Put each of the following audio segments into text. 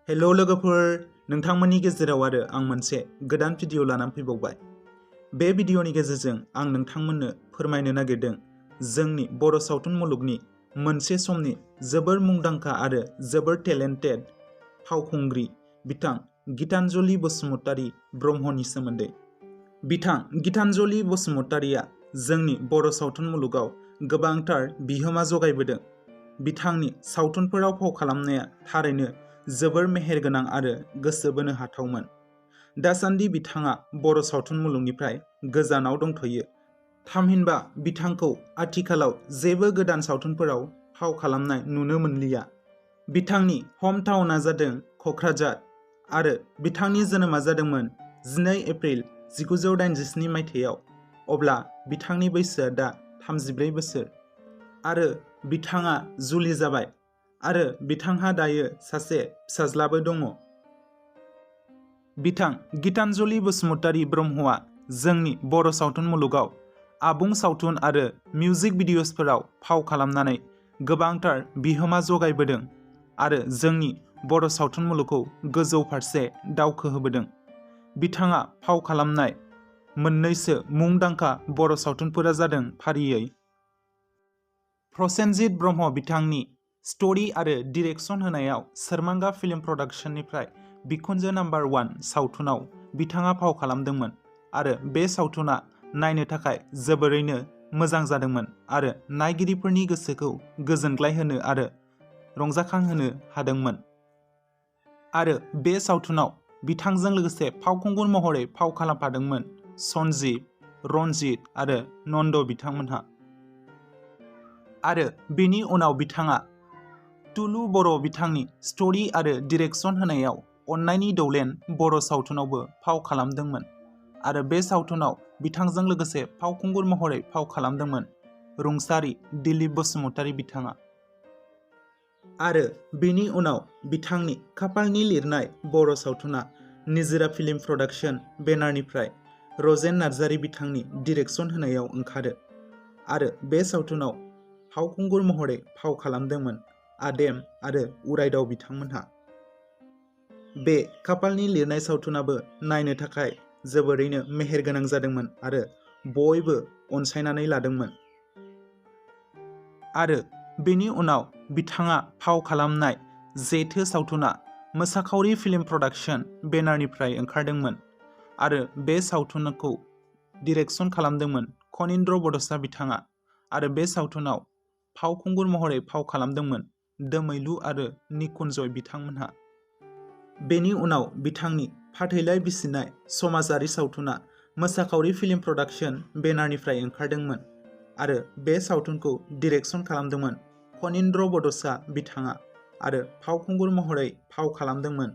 Hello लोगोफोर, नोंथांमोननि गेजेराव आरो आं मोनसे गोदान भिडिअ लानानै फैबावबाय। बे भिडिअनि गेजेरजों आं नोंथांमोननो फोरमायनो नागिरदों जोंनि बर' सावथुन मुलुगनि मोनसे समनि जोबोर मुंदांखा आरो जोबोर टेलेन्टेड फावखुंग्रि बिथां गितानजलि बसुमतारी ब्रह्मनि सोमोन्दै। बिथां गितानजलि बसुमतारीया जोंनि बर' सावथुन मुलुगाव गोबांथार बिहोमा जगायबोदों। बिथांनि सावथुनफोराव फाव खालामनाया थारैनो जोबोर मेहेरगोनां आरो गोसो बोनो हाथावमोन। दासान्दि बिथाङा बर' सावथुन मुलुगनिफ्राय गोजानाव दंथ'यो। थामहिनबा बिथांखौ आथिखालाव जेबो गोदान सावथुनफोराव फाव खालामनाय नुनो मोनलिया। बिथांनि हम टाउनआ जादों क'क्राझार आरो बिथांनि जोनोमा जादोंमोन 12 एप्रिल 1987 मायथाइयाव। अब्ला बिथांनि बैसोआ दा 34 बोसोर आरो बिथाङा जुलि जाबाय आरो बिथांहा दायो सासे फिसाज्लाबो दङ। बिथां गितानजलि बसुमतारी ब्रह्मआ जोंनि बर' सावथुन मुलुगाव आबुं सावथुन आरो मिउजिक भिडिअ'सफोराव फाव खालामनानै गोबांथार बिहोमा जगायबोदों आरो जोंनि बर' सावथुन मुलुगखौ गोजौ फारसे दावखोहोबोदों। बिथाङा फाव खालामनाय मोन्नैसो मुंदांखा बर' सावथुनफोरा जादों फारियै प्रसेनजित ब्रह्म बिथांनि स्ट'री आरो डिरेक्सन होनायाव सोरमांगा फिल्म प्रडाक्शननिफ्राय बिखुनजो नाम्बार 1 सावथुनाव बिथाङा फाव खालामदोंमोन आरो बे सावथुना नायनो थाखाय जोबोरैनो मोजां जादोंमोन आरो नायगिरिफोरनि गोसोखौ गोजोनग्लाय होनो आरो रंजाखांहोनो हादोंमोन। आरो बे सावथुनाव बिथांजों लोगोसे फावखुंगुर महरै फाव खालामफादोंमोन सन्जीब, रन्जित आरो नन्द बिथांमोनहा। आरो बेनि उनाव बिथाङा टुलु बर' बिथांनि स्ट'री आरो डिरेक्सन होनायाव अन्नायनि दौलेन बर' सावथुनावबो फाव खालामदोंमोन आरो बे सावथुनाव बिथांजों लोगोसे फावखुंगुर महरै फाव खालामदोंमोन रुंसारि दिलीप बसुमतारी बिथाङा। आरो बेनि उनाव बिथांनि खाफालनि लिरनाय बर' सावथुना निजोरा फिल्म प्रडाक्शन बेनारनिफ्राय रजेन नार्जारी बिथांनि डिरेक्सन होनायाव ओंखारो आरो बे सावथुनाव फावखुंगुर महरै फाव खालामदोंमोन आदेम आरो उरायदाव बिथांमोनहा। बे खाफालनि लिरनाय सावथुनाबो नायनो थाखाय जोबोरैनो मेहेरगोनां जादोंमोन आरो बयबो अनसायनानै लादोंमोन। आरो बेनि उनाव बिथाङा फाव खालामनाय जेथो सावथुना मोसाखावरि फिल्म प्रडाक्शन बेनारनिफ्राय ओंखारदोंमोन आरो बे सावथुनखौ डिरेक्सन खालामदोंमोन खनीन्द्र बड'सा बिथाङा आरो बे सावथुनाव फावखुंगुर महरै फाव खालामदोंमोन दोमैलु आरो निकुन्जय बिथांमोनहा। बेनि उनाव बिथांनि फाथैलाइ बिसिनाय समाजारि सावथुना मोसाखावरि फिल्म प्रडाक्शन बेनारनिफ्राय ओंखारदोंमोन आरो बे सावथुनखौ डिरेक्सन खालामदोंमोन खनीन्द्र बड'सा बिथाङा आरो फावखुंगुर महरै फाव खालामदोंमोन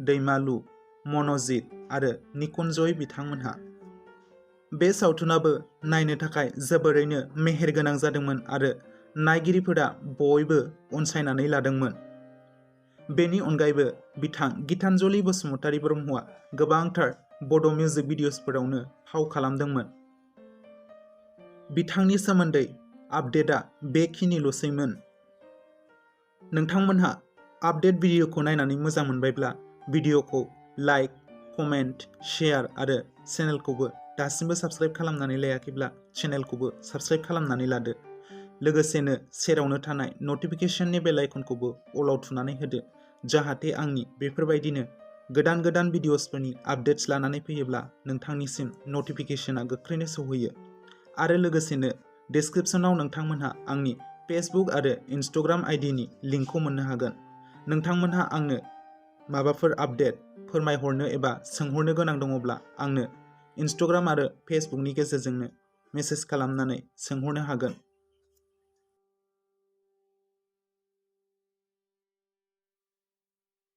दैमालु, मन'जित आरो निकुन्जय बिथांमोनहा। बे सावथुनाबो नायनो थाखाय जोबोरैनो मेहेरगोनां जादोंमोन आरो नायगिरिफोरा बयबो अनसायनानै लादोंमोन। बेनि अनगायैबो बिथां गितानजलि बसुमतारी ब्रह्मआ गोबांथार बड' मिउजिक भिडिअ'सफोरावनो फाव खालामदोंमोन। बिथांनि सोमोन्दै आपडेटआ बेखिनिल'सैमोन। नोंथांमोनहा आपडेट भिडिअ'खौ नायनानै मोजां मोनबायब्ला भिडिअ'खौ लाइक, कमेन्ट, शेयार आरो चेनेलखौबो दासिमबो साबस्क्राइब खालामनानै लायाखैब्ला चेनेलखौबो साबस्क्राइब खालामनानै लादो। लोगोसेनो सेरावनो थानाय नटिफिकेशननि बेल आइकनखौबो अलाव थुनानै होदो जाहाथे आंनि बेफोरबायदिनो गोदान गोदान भिडिअ'सफोरनि आपडेट्स लानानै फैयोब्ला नोंथांनिसिम नटिफिकेशना गोख्रैनो सौहैयो। आरो लोगोसेनो डिस्क्रिप्शनाव नोंथांमोनहा आंनि फेसबुक आरो इन्स्टाग्राम आइडिनि लिंकखौ मोननो हागोन। नोंथांमोनहा आंनो माबाफोर आपडेट फोरमायहरनो एबा सोंहरनो गोनां दङब्ला आंनो इन्स्टाग्राम आरो फेसबुकनि गेजेरजोंनो मेसेज खालामनानै सोंहरनो हागोन।